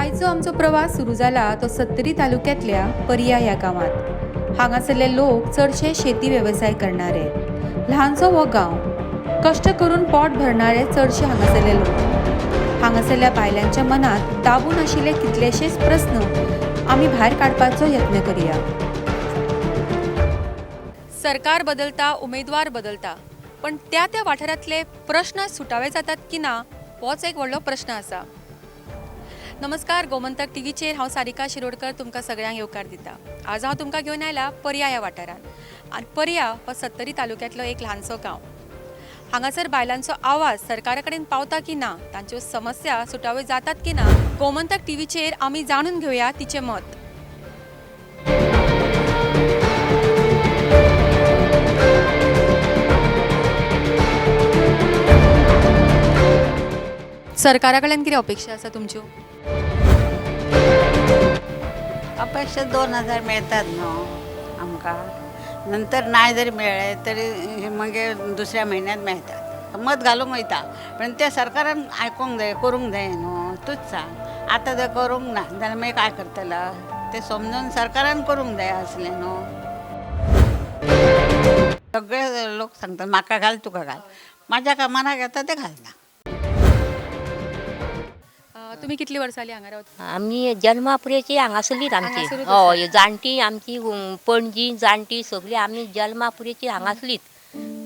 आयचो आमचो प्रवास सुरू जाला तो सत्तरी तालुक्यांतल्या पर्या ह्या गांवांत. हांगासरले लोक चडशे शेती वेवसाय करणारे. ल्हानसो हो गांव, कश्ट करून पोट भरणारे चडशे हांगासरले लोक. हांगासरल्या बायलांच्या मनांत दाबून आशिल्ले कितलेशेच प्रस्न आमी भायर काडपाचो यत्न करुया. सरकार बदलता, उमेदवार बदलता, पण त्या त्या वाठारांतले प्रश्न सुटावे जातात की ना होच एक व्हडलो प्रश्न आसा. नमस्कार, गोमंतक टीव्हीचेर हांव सारिका शिरोडकर तुमकां सगळ्यांक येवकार दिता. आज हांव तुमकां घेवन आयला पर्या ह्या वाठारांत आनी पर्या हो सत्तरी तालुक्यांतलो एक ल्हानसो गांव. हांगासर बायलांचो आवाज सरकारा कडेन पावता की ना, तांच्यो समस्या सुटाव्यो जातात की ना, गोमंतक टीव्हीचेर आमी जाणून घेवया तिचें मत. सरकारा कडल्यान कितें अपेक्षा आसा तुमच्यो? अपेक्षा 2000 मेळतात न्हू आमकां, नंतर नाय जरी मेळ्ळे तरी मागीर दुसऱ्या म्हयन्यात मेळतात. मत घालूंक वयता पण ते सरकारान आयकोंक जाय, करूंक जाय न्हू. तूंच सांग, आतां जर करूंक ना जाल्यार मागीर काय करतलो? ते समजून सरकारान करूंक जाय आसलें न्हू. सगळे लोक सांगतात म्हाका घाल तुका घाल, म्हाज्या कामाक येता ते घालना. तुमी कितली वर्सां जालीं हांगा रावता? आमी जल्मापुरेची हांगासरलीच आमची. हांगासरूच आसा. हय, जाणटी आमची, पणजी जाणटी सगळी आमी जल्मापुरेची हांगासलीच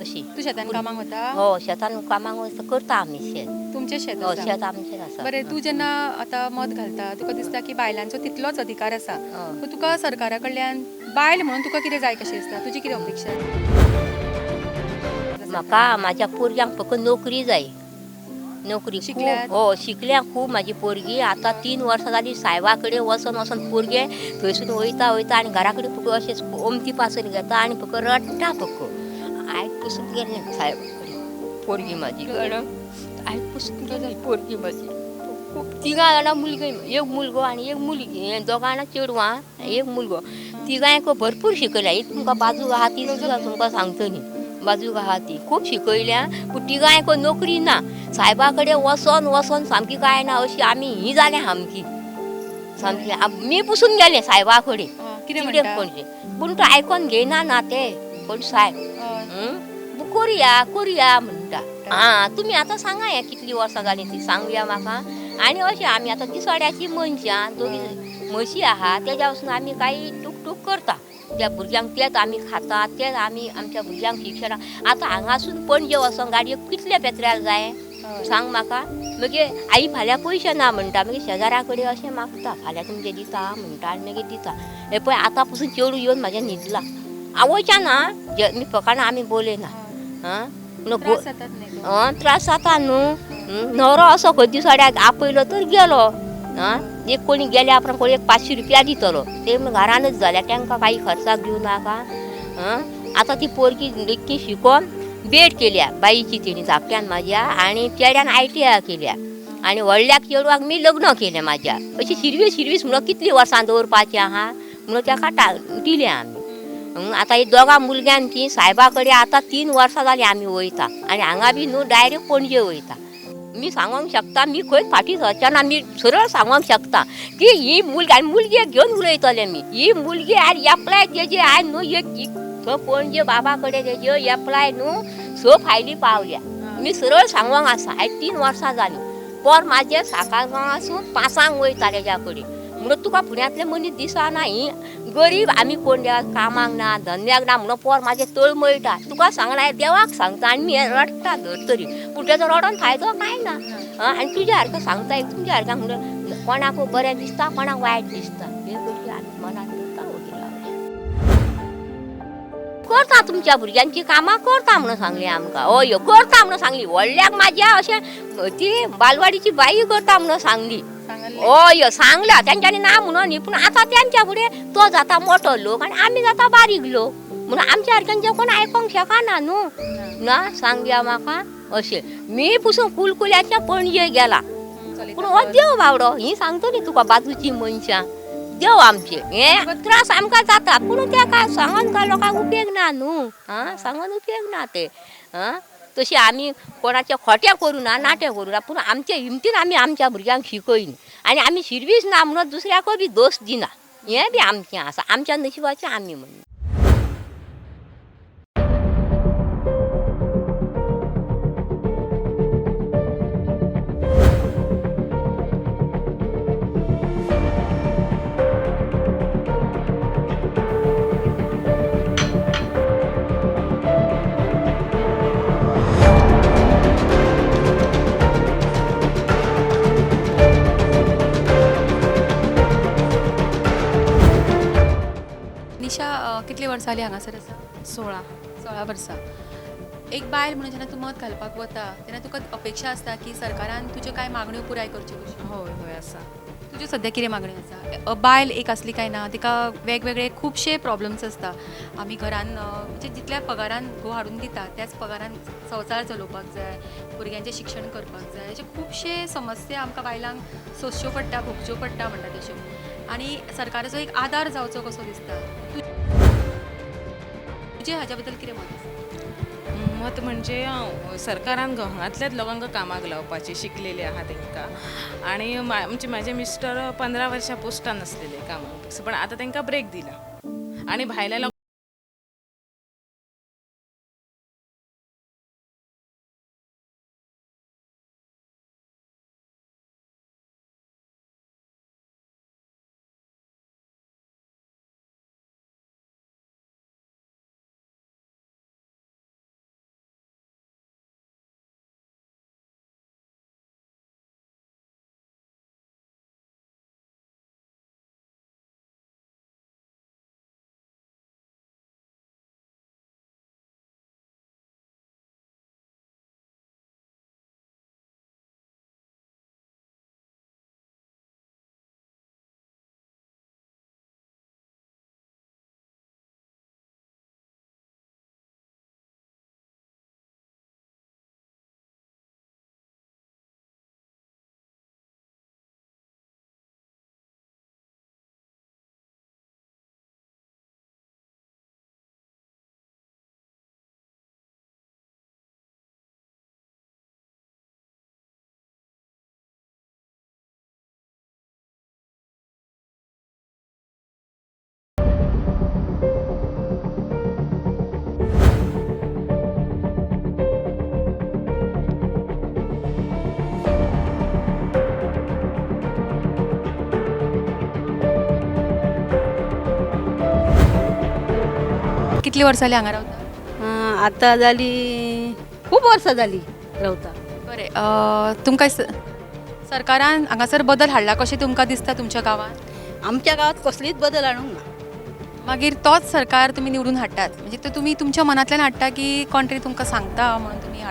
अशी. तूं शेतान कामाक वता? हो, शेतान कामाक वता, करता आमी शेत. तुमचें शेत हय, आसा? शेत आमचें आसा. बरें, तूं जेन्ना आतां मत घालता तुका दिसता की बायलांचो तितलोच अधिकार आसा, हय. सो तुका सरकारा कडल्यान बायल म्हणून तुका कितें जाय कशें दिसता? तुजी कितें अपेक्षा? म्हाका म्हाज्या पोरग्यांक फक्त नोकरी जाय, नोकरी. शिकल्यात? खूब, हो, शिकल्या खूब म्हाजी पोरगी. आतां 3 वर्सां जाली सायबा कडेन वचोन वचोन पोरगे थंयसून वयता वयता आनी घरा कडेन फक्त अशें ओमती पासून घेता आनी फक्त रडटा. फक्त आयक पसून गेलें सायबा कडेन पोरगी म्हाजी, कळ्ळें? आयक पसून गेली पोरगी म्हाजी. खूब तिगां जाणां मुलगी, एक मुलगो आनी एक मुलगी, दोगां जाणां चेडवां एक मुलगो. तिगांय भरपूर शिकयल्या. एक तुमकां बाजूक आहा ती सुद्दां तुमकां सांगतली, बाजूक आहा ती खूब शिकयल्या, पूण तिगांय नोकरी ना. सायबा कडेन वचोन वचोन सामकी काय ना अशी आमी ही जाल्या सामकी सामकी. मी पुसून गेले सायबा कडेन. कितें कितें म्हणटा? पणजे, पूण तो आयकोन घेयना ना ते कोण सायब. करुया करुया म्हणटा. आं, तुमी आतां सांगा हें कितलीं वर्सां जालीं ती सांगया म्हाका. आनी अशें आमी आतां दिसवाड्याची मनशां, दोगी म्हशी आहा, तेज्या वचून आमी कांय टूक टूक करता. त्या भुरग्यांक तेच आमी खाता, तेच आमी आमच्या भुरग्यांक शिक्षण. आतां हांगासून पणजे वचोन गाडयेक कितले पेत्र्याल जाय सांग म्हाका? मागीर आई फाल्यां पयशे ना म्हणटा, मागीर शेजारा कडेन अशें मागता, फाल्यां तुमचे दिता म्हणटा आनी मागीर दिता. हे पळय आतां पसून चेडूं येवन म्हाजें न्हिदलां. आवयच्या ना मी फकाणां आमी बोलयना. आं, त्रास जातात न्ही गो? त्रास जाता न्हू. न्हवरो असो खंय दिसवाड्याक आपयलो तर गेलो. आं, एक कोणी गेल्या उपरांत कोणी एक 500 रुपया दितलो, ते म्हण घरानच जाल्या तांकां काही खर्चाक दिवं नाका. आं, आतां ती पोरगी लेगीत शिकोन बेड केल्या बाईची, तेणी धाकट्यान म्हाज्या आनी चेड्यान ITI केल्या आनी व्हडल्याक चेडवाक मी लग्न केलें म्हाज्या. अशी शिरवीस शिरवीस म्हणून कितलीं वर्सां दवरपाचीं आहा म्हणून ताका दिलें आमी. आतां ही दोगां मुलग्यांची सायबा कडेन आतां 3 वर्सां जालीं आमी वयता आनी हांगा बी न्हू डायरेक्ट पणजे वयता. मी सांगोंक शकता, मी खंयच फाटीं सरचें ना. मी सरळ सांगोंक शकता की ही मुलगी आनी मुलगेक घेवन उलयतलें मी. ही मुलगी आयज एप्लाय तेजी आयज न्हू एक थंय पणजे बाबा कडेन तेज्यो एप्लाय न्हू 6 फायली पावल्या. मी सरळ सांगोंक आसा, आयज 3 वर्सां जालीं. पोर म्हाजें साकासून 5 वयता तेज्या कडेन. म्हणून तुका फुड्यांतले मनीस दिसना. ही गरीब आमी कोण देवा कामाक ना धंद्याक ना म्हणून पोर म्हाजें तळमळटा. तुका सांगना, देवाक सांगता आनी मी रडटा धर तरी, पूण तेजो रडोन फायदो कांय ना. आनी तुज्या सारको सांगता, एक तुमच्या सारक्या म्हणून कोणाक बरें दिसता कोणाक वायट दिसता, हे गोश्टी आमी मनान दवरता वगीर रावया. करता तुमच्या भुरग्यांची कामां करता म्हणून सांगली आमकां. हय, करता म्हणून सांगली. व्हडल्याक म्हाज्या अशें ती बालवाडीची बाई करता म्हणून सांगली. हय, सांगला तेंच्यांनी ना म्हणून न्ही, पूण आतां तेंच्या फुडें तो जाता मोठो लोक आनी आमी जाता बारीक लोक, म्हणून आमच्या सारक्यांचें कोण आयकोंक शकना न्हू. ना सांगया म्हाका अशें मी पसून कुलकुल्याच्या पणजे गेला, पूण हो देव बावडो ही सांगतली तुका बाजूची मनशां देव आमचे हे त्रास आमकां जाता, पूण ते काय सांगोन काय लोकांक उपेग ना न्हू. आं, सांगोन उपेग ना ते. आं, तशी आमी कोणाच्या खोट्या करूं ना, नाट्या करूं ना, पूण आमच्या हिमतीन आमी आमच्या भुरग्यांक शिकयन आनी आमी शिरवीस ना म्हणून दुसऱ्याकूय बी दोश दिना. हें बी आमचें आसा, आमच्या नशिबाचें आमी म्हणून. निशा, कितली वर्सां जाली हांगासर आसा? 16. 16 वर्सां. एक बायल म्हणून जेन्ना तूं मत घालपाक वता तेन्ना तुका अपेक्षा आसता की सरकारान तुज्यो कांय मागण्यो पुराय करच्यो कश्यो. हय हय आसा. तुज्यो सद्या कितें मागण्यो आसा? बायल एक आसली काय ना तिका वेगवेगळे खुबशे प्रॉब्लम्स आसता. आमी घरान म्हणजे जितल्या पगारान घोव हाडून दिता त्याच पगारान संवसार चलोवपाक जाय, भुरग्यांचें शिक्षण करपाक जाय, अशे खुबशे समस्या आमकां बायलांक सोंसच्यो पडटा, भोगच्यो पडटा म्हणटा तश्यो. आनी सरकाराचो एक आदार जावचो कसो दिसता. तुजें हाज्या बद्दल कितें मत आसा? मत म्हणजे सरकारान हांगांतल्याच लोकांक कामाक लावपाची, शिकलेले आहा तांकां. आनी म्हणजे म्हाजे मिस्टर 15 वर्सां पोस्टान आसलेले कामाक, पण आतां तांकां ब्रेक दिला आनी भायल्या लोकांक कितली वर्सां जाली हांगा रावता? आतां जाली खूब वर्सां जाली रावता. बरें, तुमकां सरकारान हांगासर बदल हाडला कशें तुमकां दिसता तुमच्या गांवांत? आमच्या गांवांत कसलीच बदल हाडूंक ना. मागीर तोच सरकार तुमी निवडून हाडटात, म्हणजे तो तुमी तुमच्या मनांतल्यान हाडटा की कोण तरी तुमकां सांगता म्हणून तुमी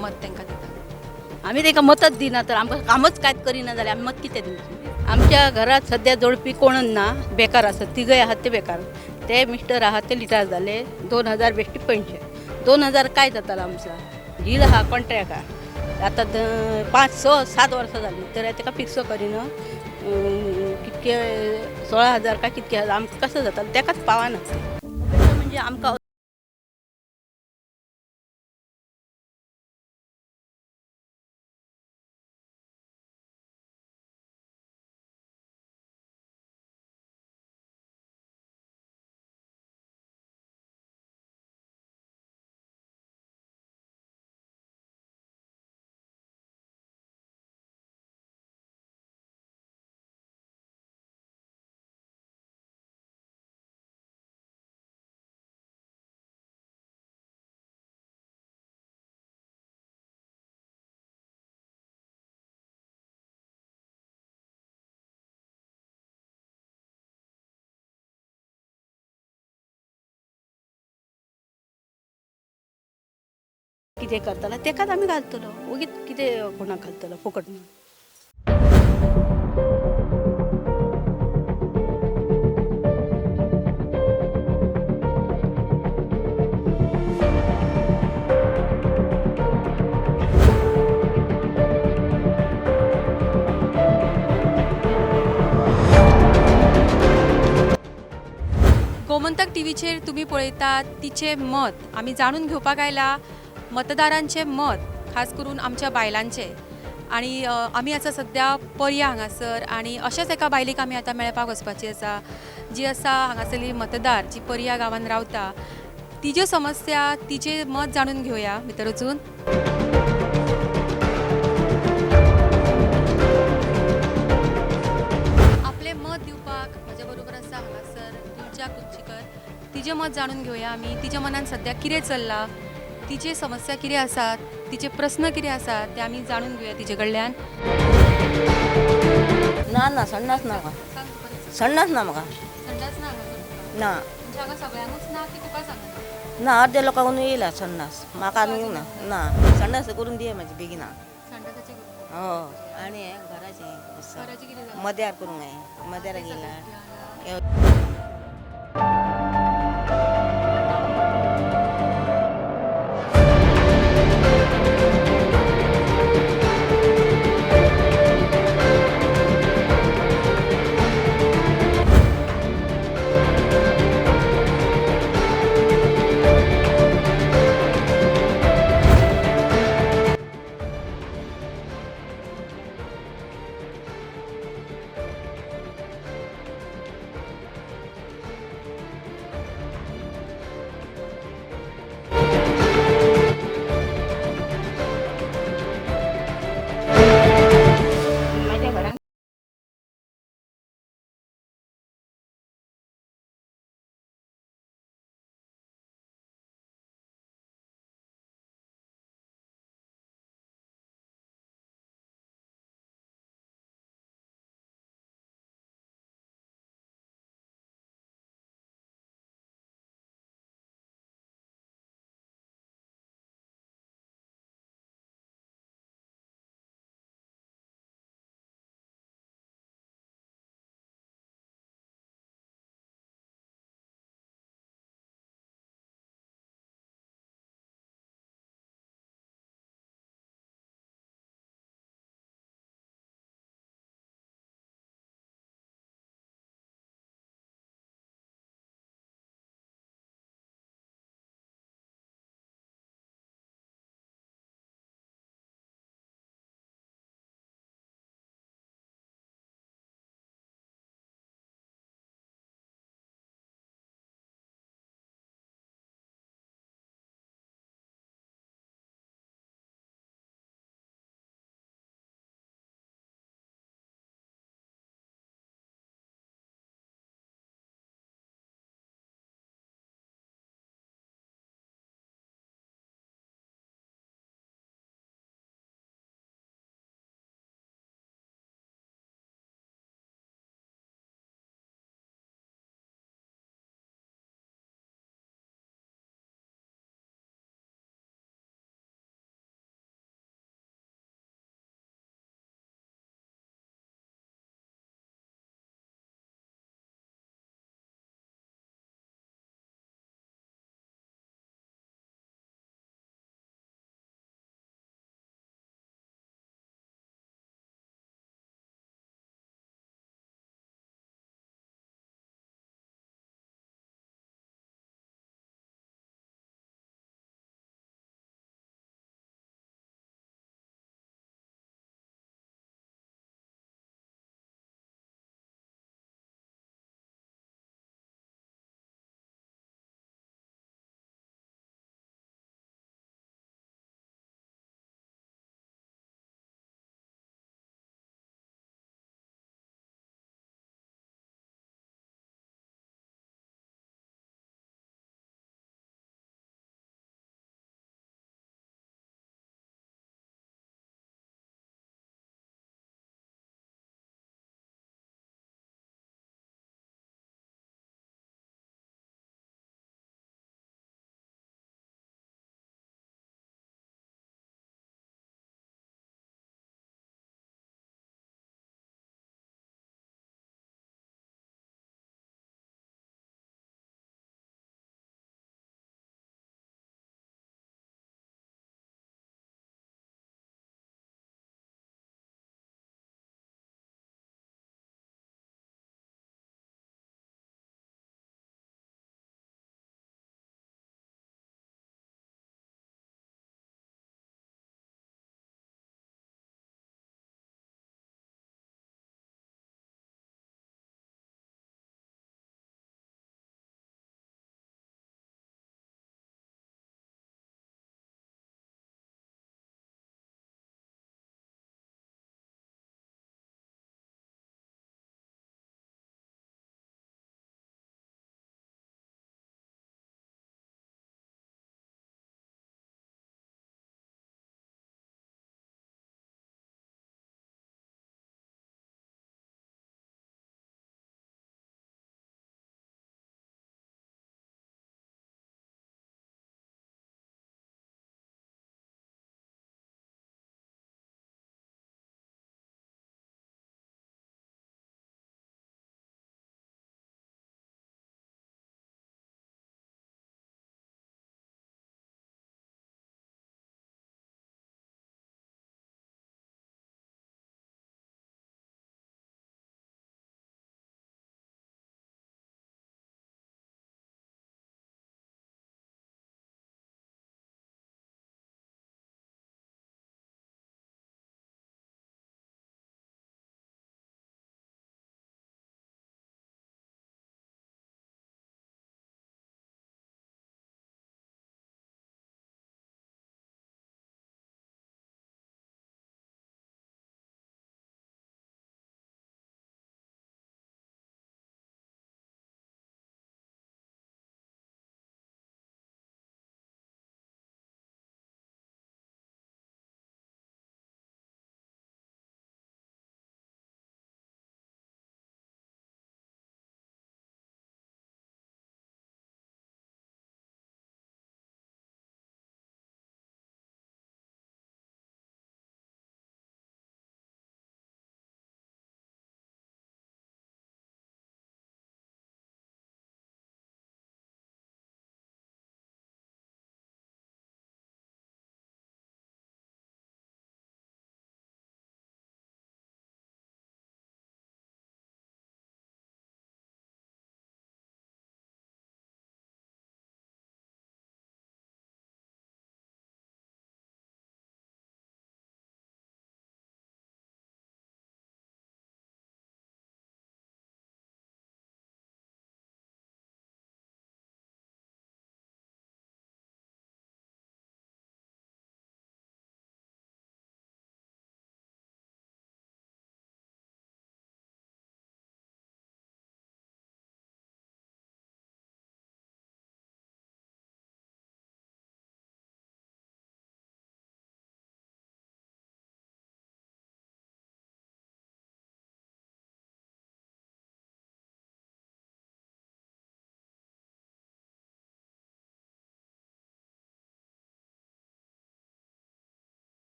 मत तांकां दिता? आमी तांकां मतच दिना तर आमकां कामच कांयच करिना जाल्यार आमी मत कितें दिवचें? आमच्या घरांत सद्या जोडपी कोणूच ना, बेकार आसा, तिगय आहात ते बेकार. ते मिस्टर आहात ते रिटायर जाले, 2000 बेश्टी पेन्शन, 2000 काय जातालो आमचा? डील आहा, कॉन्ट्रॅक्ट आहा, आतां 5, 6, 7 वर्सां जालीं तर ताका फिक्स करिना. कितके 16,000 काय कितके आमकां कसो जातालो ताकाच पावना ते. म्हणजे आमकां कितें करतलो तेकाच आमी घालतलो, ओगीच कितें कोणाक घालतलो फुकट म्हणून. गोमंतक टीव्हीचेर तुमी पळयतात तिचें मत. आमी जाणून घेवपाक आयला मतदारांचें मत खास करून आमच्या बायलांचें आनी आमी आसा सद्या पर्या हांगासर आनी अशेंच एका बायलेक आमी आतां मेळपाक वचपाची आसा, जी आसा हांगासरली मतदार, जी पर्या गांवांत रावता. तिज्यो समस्या, तिचें मत जाणून घेवया भितर वचून. आपलें मत दिवपाक म्हज्या बरोबर आसा हांगासर तुमच्या कुच्चीकर. तिजें मत जाणून घेवया आमी. तिच्या मनान सद्या कितें चल्लां, तिचे समस्या कितें आसात, तिचे प्रस्न कितें आसात ते आमी जाणून घेवया तिचे कडल्यान. ना ना, संडास ना म्हाका. संडास ना म्हाका. संडास ना हांगासर? ना. म्हणजे हांगा सगळ्यांकूच ना की तुका सांगना? ना, अर्द्या लोकांक येयला संडास, म्हाका आनी येवना. ना, संडास करून दिय म्हाजी बेगिना. संडासाचें? हो, आनी हें घराचें आसा. घराचें कितें जालां? मद्यार करूंक जाय, मद्यार गेला.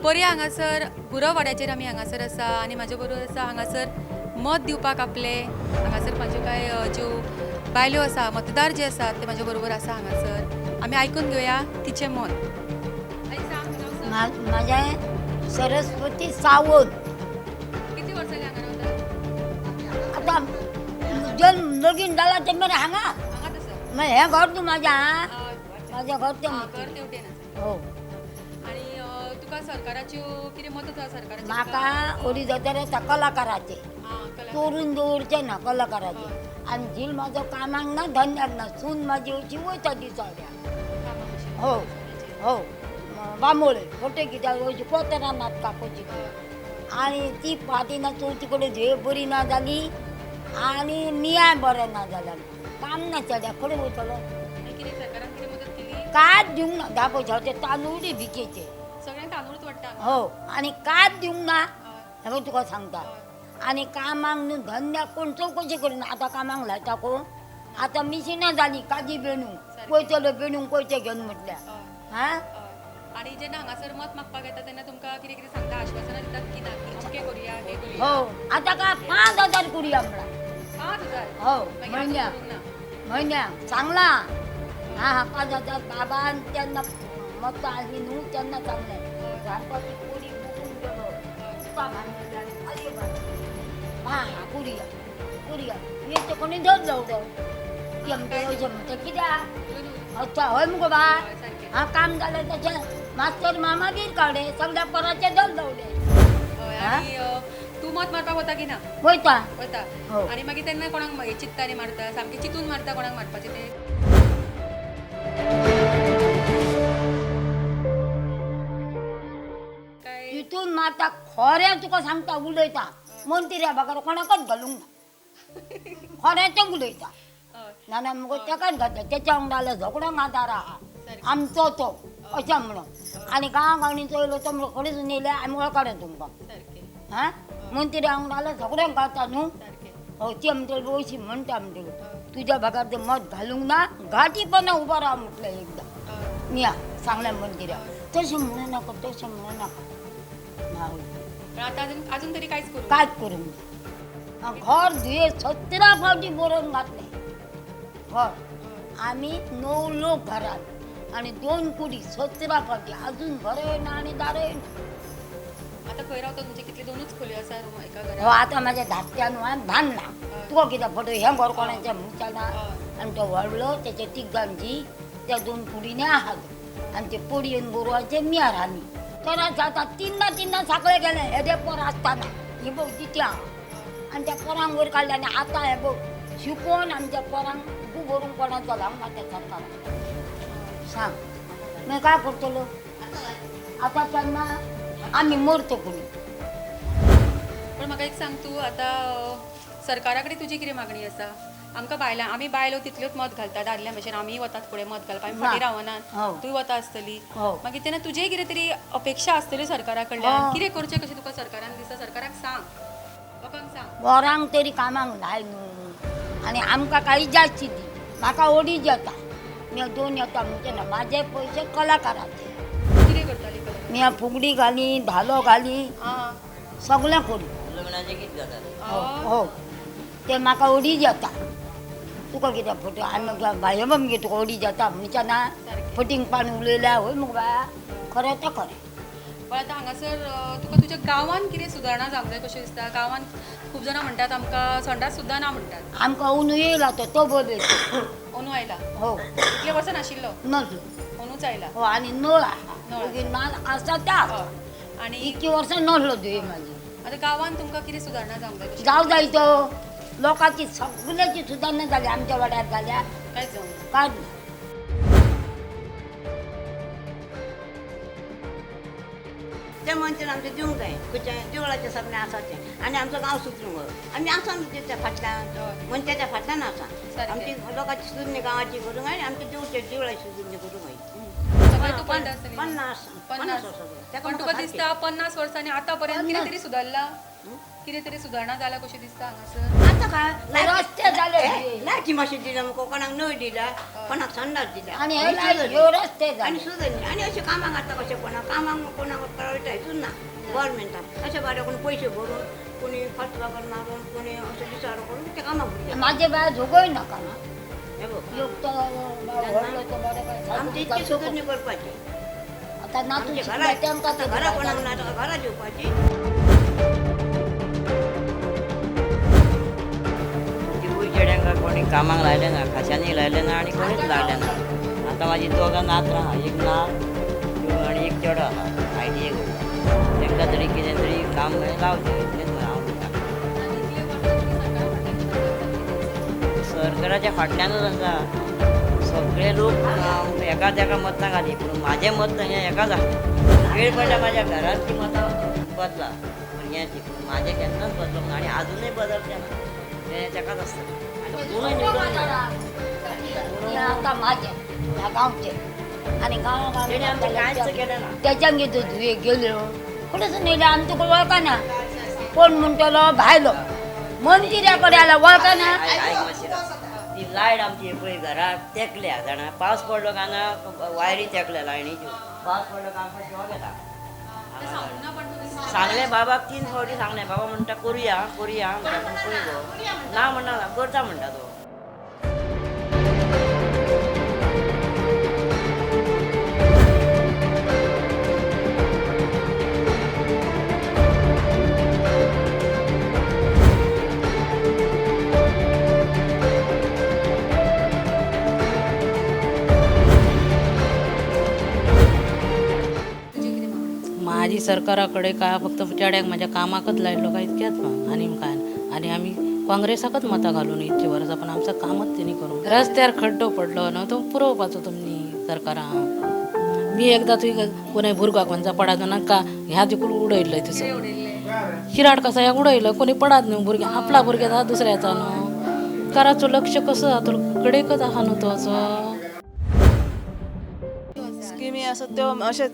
पर्या हांगासर गुरववाड्याचेर आमी हांगासर आसा आनी म्हाजे बरोबर आसा हांगासर मत दिवपाक आपले हांगासर म्हाज्यो कांय ज्यो बायल्यो आसा, मतदार जे आसात ते म्हाजे बरोबर आसा हांगासर. आमी आयकून घेवया तिचें मत. माझ्या सरस्वती सावंत. किती वर्सां जालीं हांगा रावता? आतां जल्म लगीन जाला ते मेरेन हांगा. हांगाच आसा. मागीर हें घर तूं म्हाजें आहा, म्हाजें घर तें. घर तेवटेन आसा. हो. आनी तुका सरकाराच्यो कितें मदत आसा सरकाराची? म्हाका 2.5 हजार येता कलाकाराचे. चोरून दवरचे ना कलाकाराचे. आनी झील म्हाजो कामाक ना धंद्याक ना. सून म्हाजी अशी वयता दिसावड्या. हो हो, बांबोळे फोटे कित्याक वयची कोतरां नाटकां कशी. आनी ती फाटी ना चवथी कडेन झेय बरी ना जाली आनी मियाय बरें ना जालें. काम ना चेड्याक, कडेन वयतलो? आनी कितें सरकारान कितें मदत केली? कांयच दिवंक ना. 10 पयशाचे तांदूळ भिकेचे. सगळ्यांक तांदूळच वाडटा. हो, आनी कांयच दिवंक ना हें तुका सांगता. आनी कामाक न्हू धंद्याक कोण चवकशी करिना. आतां कामाक लायता कोण? आतां मिशिनां जालीं काजी बेणूंक वयतलो, बेणूंक पयशे घेवन म्हटल्यार. हां. आनी जेन्ना हांगासर मत मागपाक येता तेन्ना तुमकां कितें कितें सांगता, आश्वासनां दितात की ना की अमकें करुया, हें करुया? हो, आतां काय 5,000 करुया म्हणला. 5,000? हो. मागीर म्हयन्याक. अजून करूंक ना. म्हयन्याक सांगला. हा हा, 5,000 बाबान तेन्ना मतां आसली न्हू तेन्ना सांगलें. सांगपाची कोडी बुकून गेलो, तुका बांदलेली आनी खाली बांदली. हा हा, करुया करुया. येते कोणी धरलो तो ती आमचे अशें म्हणटा कित्याक अच्छा हय मुगो बाय. सारकें. हा, काम जालें तशें मास्तर मामा बीर काडले सगळ्या पोराचे धरलवले. हय. आनी तूं मत मारपाक वता की ना? वयता. वता? हो. आनी मागीर तेन्ना कोणाक मागीर चिंत्ता आनी मारता, सामकें चिंतून मारता कोणाक मारपाचें तें? काय तितून मारता खरें तुका सांगता उलयता. मंत्र्या बगर कोणाकच घालूंक ना, खरें तें उलयता. ना मुगो तेकाच घालता. तेच्या वांगडा जाल्यार झगडोंक आदार आहा आमचो तो अशें म्हणून. आनी गांव गांवांनी चोयलो तो म्हणून खडेच येयले आमी वळखले तुमकां. हां, मंत्र्या वांगडा जाल्यार झगडोंक घालता न्हू. हो, ती म्हणटली अशी म्हणटा म्हणटली तुज्या बगर ते मत घालूंक ना, घाटीपणा उबो राव म्हटलें एकदां. मिया सांगलें मंत्र्या, तशें म्हणू नाका, तशें म्हणू नाका. पण आतां अजून अजून तरी कांयच करूंक कांयच करूंक ना. घर धुये 17 फावटी बरोवन घातलें घर. आमी 9 लोक घरात आनी 2 कुडी, 17 फावटी अजून घरय ना आनी दारय ना. आतां खंय रावता? तुमचे कितले, दोनूच खोल्यो आसा रूम एका हो. घरात? आतां म्हाज्या धाकट्यान हांवें बांदला. तुका कितें फोटो हें घर कोणाचें म्हणचें ना. आनी तो व्हडलो तेच्या तिगांची त्या 2 कुडींनी आहात आनी ते पडयेन गोरवाचे मिया रांदी तर आतां तिन्ना तिन्ना साकळे गेले हेदे पोर आसतना ही बघ तिथे आहा. आनी त्या पोरांक वयर काडले आनी आतां हें बघ शिकोवन आमच्या पोरांक भरून कोणाचो लावंक ना त्या सरकारान. सांग मागीर काय करतलो आतां तेन्ना आमी मरतो कोणी. पण म्हाका एक सांग, तूं आतां सरकारा कडेन तुजी कितें मागणी आसा? आमकां बायलां, आमी बायलो तितल्योच मत घालता दादल्या भशेन. आमीय वतात फुडें मत घालपाक, आमी फाटीं रावनात. तूंय वता आसतली. हो. मागीर तेन्ना तुजेय कितें तरी अपेक्षा आसतल्यो सरकारा कडल्यान. हो. कितें करचें कशें तुका सरकारान दिसता? सरकाराक सांग, लोकांक सांग. पोरांक तरी कामाक लाय न्हू आनी आमकां काही जास्ती दी. म्हाका 2.5 येता, मी 2 येता म्हणजे ना माझे पयशे कलाकाराचे. कितें करताली कला? मी फुगडी घाली, धालो घाली, सगळें करी. लग्नाचे गीत गातात. हो हो, ते म्हाका 2.5 येता. तुका कितें फोटो आनी बाये मगे तुका 2.5 येता म्हणच्या ना. फटींग पान उलयल्या हय मुगो बाया, खरें तें खरें. पण आतां हांगासर तुका तुज्या गांवान कितें सुदारणा जावंक जाय कशें दिसता? गांवान खूब जाणां म्हणटात आमकां संडास सुद्दां ना म्हणटात. आमकां अंदू येयला तो तो बरो. अंदू आयला? हो. इतले वर्सां नाशिल्लो. नसलो. अंदूच आयला. हो, आनी नळ आसा. नळ. मागीर नळ आसा ते आसा. आनी इतकी वर्सां नसलो तुवें म्हाजी. आतां गांवान तुमकां कितें सुदारणा जावंक जाय कशें? जावं जाय तो लोकांची सगळ्याची सुदारणा जाली आमच्या वाड्यार जाल्या. कांयच जावंक ना. कांयच ना. त्या मनशान आमचें दिवंक जाय खंयच्या देवळाचें सगळें आसा तें. आनी आमचो गांव सुदरूंक जायो. आमी आसा न्हू तेच्या फाटल्यान, मनशाच्या फाटल्यान आसा. आमची लोकांची सुदरणी गांवाची करूंक जाय, आमच्या देवळाची देवळाची सुदरणी करूंक जाय. सगळें तूं पळयता आसतली. 50. 50. वर्सां जालीं. पण तुका दिसता 50 वर्सांनी आतां पर्यंत कितें तरी सुदारला, कितें तरी सुदारणा जाला कशें दिसता हांगासर? आतां काय रस्ते जाले. लायटी मातशी दिल्या मुगो, कोणाक नळ दिल्या, कोणाक संडास दिल्या. आनी हे लायट ह्यो रस्ते आनी जाले. सुदरणी आनी अशें कामाक आतां कशें कोणाक कामाक कोणाक कळटा हितून. वचून ना गव्हर्मेंटान. अशें बारे कोणी पयशे भरून कोणी फर्स्ट वागर मारून कोणी अशें दिसाडो करून ते कामाक भुरग्यांक. माझे बाय झोगय नाका ना. हे बघ एक तो व्हडलो तो बरें काय आमची इतकी सुधारणी करपाची. आतां नातू आमच्या शिकला घरा तेंकां आतां घरा कोणाक ना ताका घरा दिवपाची. तिवूय चेड्यांक कोणी कामाक लायलें ना, खाश्यांनी लायलें ना आनी कोणीच लायलें ना. आतां म्हाजी दोगां नातरां आहा, एक नात आनी एक चेडो आहा, ITI करता. तांकां तरी कितें तरी काम लावचें इतलेंच हांव म्हणटा. सरकाराच्या फाटल्यानूच आसा सगळे लोक, एका तेका मतां घाली, पूण म्हाजें मत हें एकाच आसलें. वेळ पडल्या म्हाज्या घरांतलीं मतां बदला भुरग्यांची, पूण म्हाजें केन्नाच बदलूंक ना आनी आजुनूय बदलचें ना, तें तेकाच आसतलें. आतां कोणूय निवडून आतां म्हाजें ह्या गांवचें आनी गांवा तेणी आमचें कांयच केलें ना. तेच्यांगे तो धुये गेल्यो कोणच न्हयले आमी तुका वळखना. कोण म्हणटलो भायलो मंत्र्या कडेन आयला वळखना. आयक मातशें, ती लायट आमची पळय घराक तेंकल्या जाणा, पावस पडलो काय ना वायरी तेंकल्या लायणीच्यो, पावस पडलो काय आमकां शॉक येता. सांगलें बाबाक 3 फावटी सांगलें, बाबा म्हणटा करुया करुया म्हणटा, पूण पळय गो ना म्हणना, करता म्हणटा तो. माझी सरकारा कडेन काय फक्त चेड्याक म्हाज्या कामाकच लायलो काय इतक्याच आनी काय ना. आनी आमी काँग्रेसाकच मतां घालून इतली वर्सां, पण आमचं कामच तेणी करूंक. रस्त्यार खड्डो पडलो न्हू तो पुरोवपाचो तुमनी सरकारान. मी एकदां तुय कोणय भुरग्याक खंयचा पडात ना का ह्या तिकून उडयल्लय तसो शिराड कसा ह्या उडयलं, कोणी पडात न्हू भुरग्यां, आपला भुरग्याचा दुसऱ्याचा न्हू. कराचो लक्ष कसो जातलो कडेकच आहा न्हू तो असो. स्किमी आसा त्यो अशेंच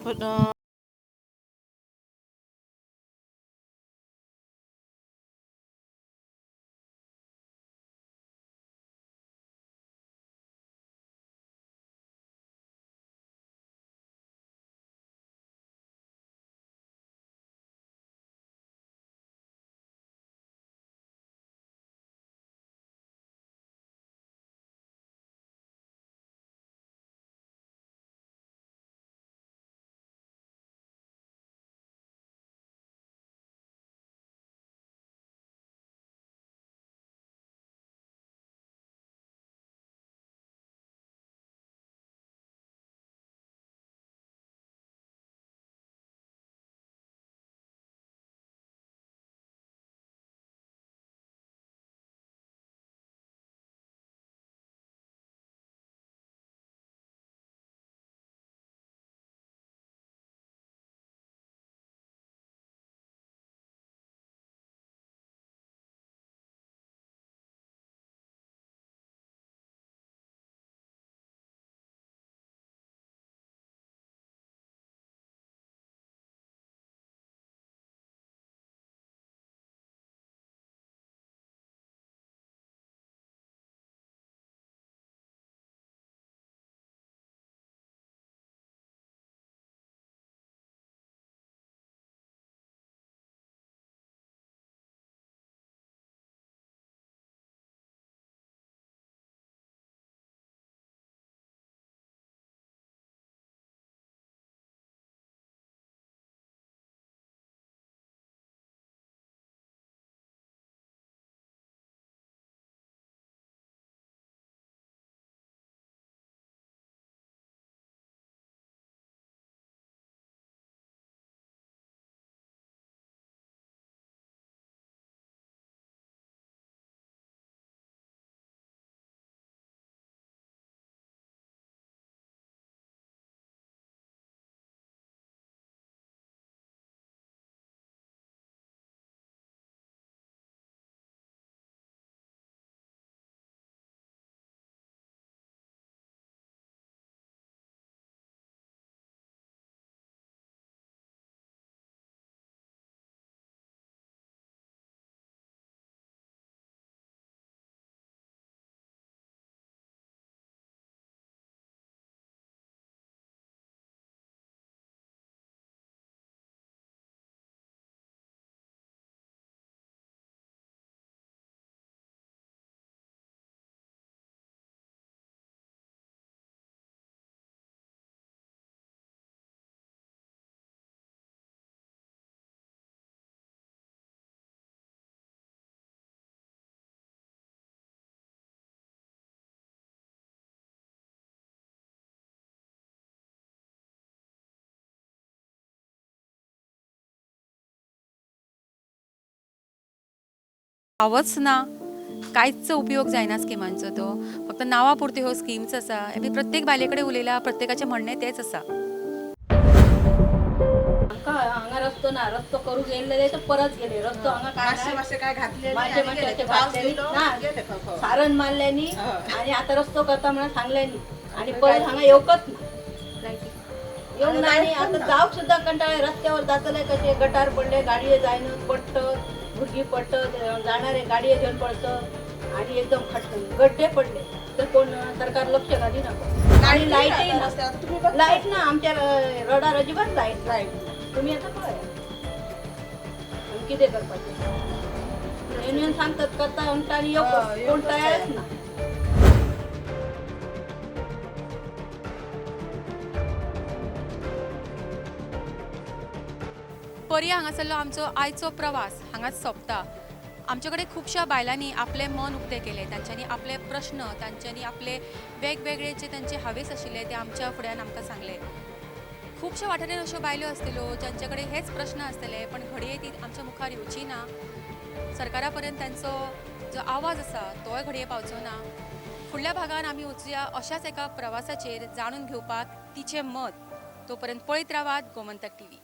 पावच ना. कांयच उपयोग जायना स्किमांचो, तो फक्त नांवा पुरत्यो ह्यो स्किम्स आसा. आमी प्रत्येक बायले कडेन उलयला, प्रत्येकाचें म्हणणें तेंच आसा. आमकां हांगा रस्तो ना, रस्तो करूंक येयल्ले तर परत गेले. रस्तो हांगा काय मातशे काय घातले मातशे मातशे अशे घातल्यानी ना, सारण मारल्यानी आणि आता रस्तो करता म्हणून सांगल्यानी आणि परत हांगा येवकच ना, येवंक ना. आणि आता जावंक सुद्दां कंटाळे. रस्त्यावर जातले कशे, गटार पडले, गाडये जायना, पडटत भुरगीं, पडटत, जाणारे गाडये घेवन पडटत आणि एकदम खट गड्डे पडले तर कोण सरकार लक्ष घाली ना. आणि लाईटही ना, लाईट ना आमच्या रोडार अजिबात लाईट लाईट तुम्ही आता पळया आनी कितें करपाचें. युनियन सांगतात करता म्हणटा आनी येवप कोण तयारच ना. पर्या हांगासरलो आमचो आयचो प्रवास हांगाच सोंपता. आमचे कडेन खुबश्या बायलांनी आपलें मन उक्तें केलें, तांच्यांनी आपले प्रश्न, तांच्यांनी आपले वेगवेगळे जे तांचे हावेस आशिल्ले ते आमच्या फुड्यान आमकां सांगले. खुबश्या वाठारांत अश्यो बायलो आसतल्यो ज्यांचे कडेन हेच प्रश्न आसतले, पण घडये ती आमच्या मुखार येवची ना. सरकारा पर्यंत तांचो जो आवाज आसा तोय घडये पावचो ना. फुडल्या भागान आमी वचुया अशाच एका प्रवासाचेर जाणून घेवपाक तिचें मत. तो पर्यंत पळयत रावात गोमंतक टीव्ही.